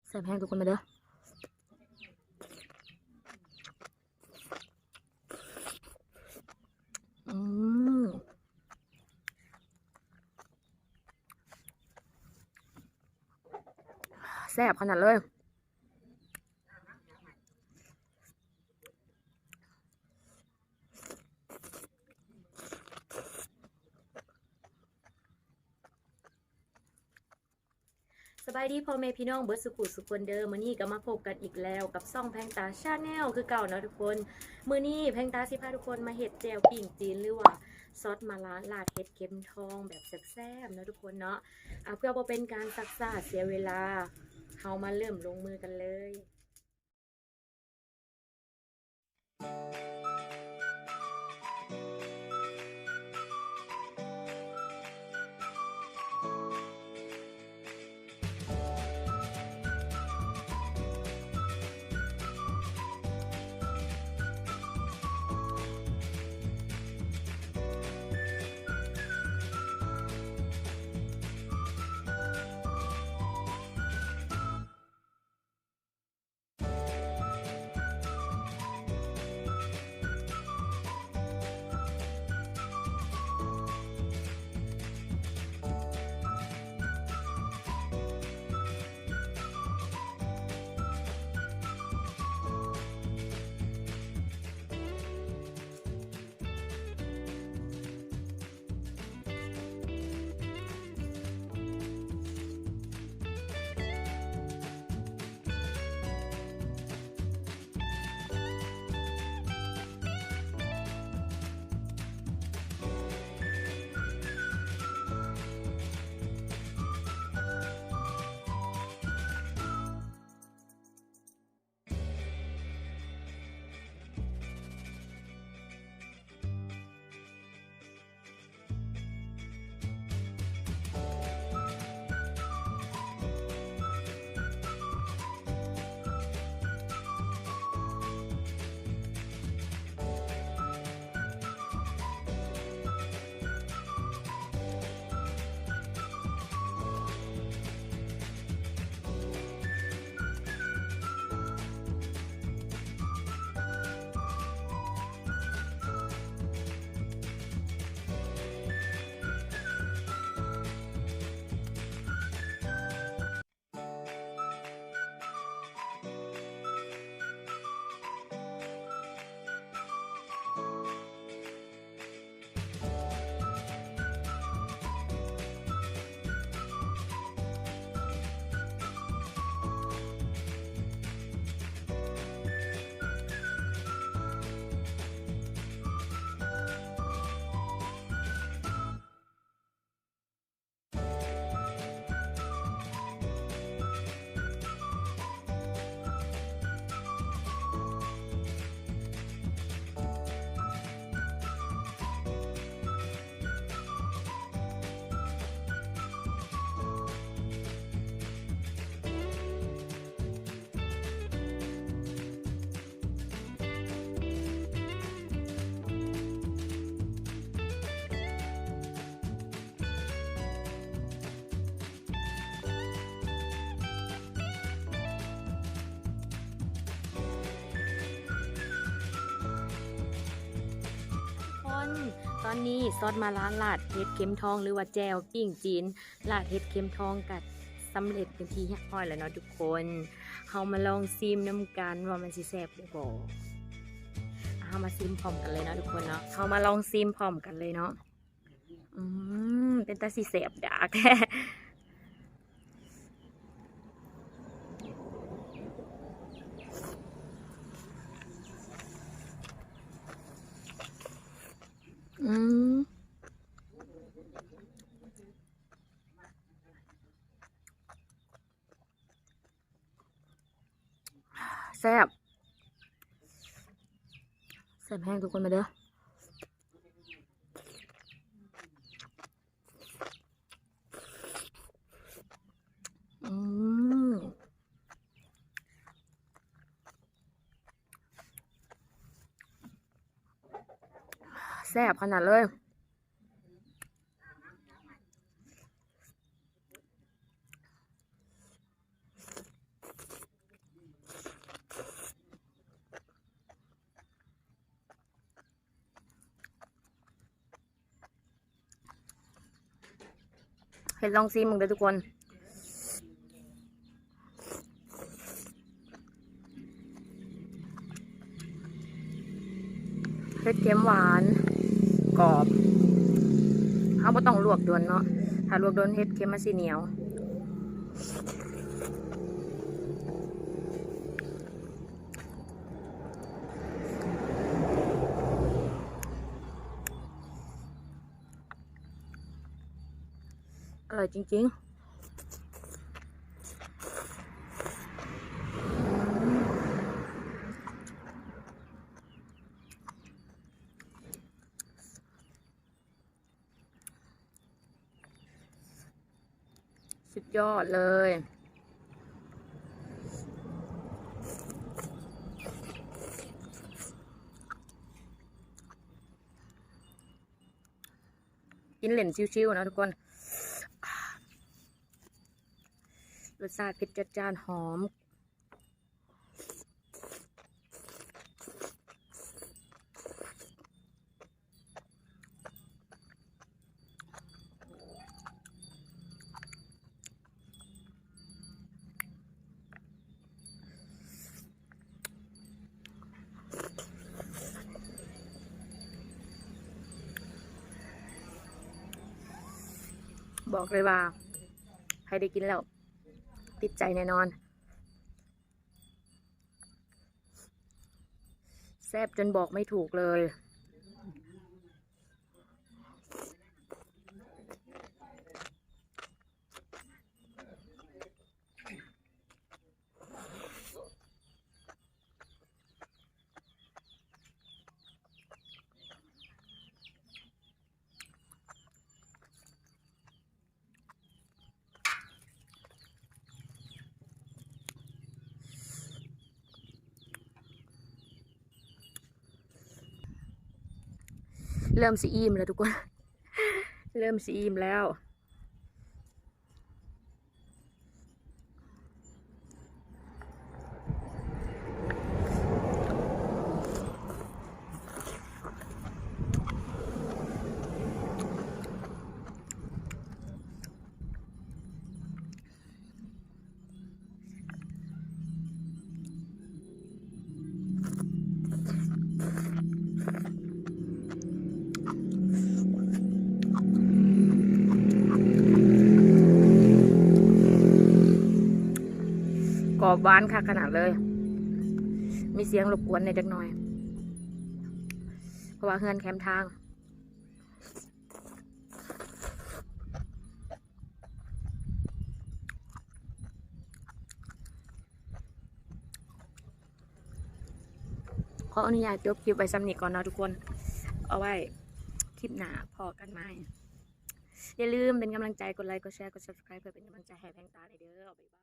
ແຊບແຮງທຸກຄົນ ມາເດີ. ອືມ ແຊບຂະໜາດເລີຍ. ສະບາຍດີພໍ່ແມ່ພີ່ນ້ອງເບິດສູ່ຜູ້ສູ່ຄົນເດີ. ມື້ນີ້ກໍມາພົບກັນອີກແລ້ວກັບຊ່ອງແພງຕາ Channel ຄືເກົ່າເນາະທຸກຄົນ. ມື້ນີ້ແພງຕາຊິພາທຸກຄົນມາເຮັດແຈ່ວປີ້ງຈີນ ຫຼືວ່າຊອດມະລາ ລາດເຫັດເຂັມທອງແບບແຊບໆເນາະທຸກຄົນເນາະ. ອາ ເພື່ອບໍ່ເປັນການຊັກຊ້າເສຍເວລາ ເຮົາມາເລີ່ມລົງມືກັນເລີຍ. ຄົນ ຕອນນີ້ຊອດມະລາ ລາດເຫັດເຂັມທອງ ຫຼືວ່າແຈ່ວປີ້ງຈີນ ລາດເຫັດເຂັມທອງກໍສຳເລັດເປັນທີ່ຮຽບຮ້ອຍແລ້ວເນາະທຸກຄົນ. ເຮົາມາລອງຊີມນຳກັນວ່າມັນຊິແຊບຫຼືບໍ່. ເຮົາມາຊີມພ້ອມກັນເລີຍເນາະທຸກຄົນເນາະ. ເຮົາມາລອງຊີມພ້ອມກັນເລີຍເນາະ. ອືມ ເປັນຕາຊິແຊບດາກແທ້. ອືມ ແຊບ ແຊບແຮງທຸກຄົນ ມາເດີ. ອືມ ແຊບຂະໜາດເລີຍ. ເຮັດລອງຊີມເບິ່ງເດີທຸກຄົນ. ເຜັດເຄັມຫວານກອບ. ເຮົາບໍ່ຕ້ອງລວກດົນເນາະ, ຖ້າລວກດົນເຫັດເຂັມມັນຊິໜຽວ. ອະຮ່ອຍຈິງໆ. ສຸດຍອດເລີຍ. ກິນເລ່ນຊິວໆເນາະທຸກຄົນ. ລົດຊາດເຜັດຈັດຈ້ານ ຫອມ. ບອກເລີຍວ່າໃຜໄດ້ກິນແລ້ວຕິດໃຈແນ່ນອນ. ແຊບຈົນບອກໄມ່ຖືກເລີຍ. ເລີ່ມຊິອີ່ມແລ້ວທຸກຄົນ, ເລີ່ມຊິອີ່ມແລ້ວ. ກອບຫວານຄັກຂະໜາດເລີຍ, ມີສຽງລົບກວນແດ່ຈັກໜ່ອຍ ເພາະວ່າເຮືອນແຄມທາງ. ຂໍອະນຸຍາດຈົບຄລິບໄວ້ສ່ຳນີ້ກ່ອນເນາະທຸກຄົນ, ເອົາໄວ້ຄລິບໜ້າພໍ້ກັນໃໝ່. ຢ່າລືມເປັນກຳລັງໃຈ ກົດໄລ ກົດແຊ ກົດ Subscribe ເພື່ອເປັນກຳລັງໃຈໃຫ້ແພງຕາແດ່ເດີ. ບາຍບາຍ.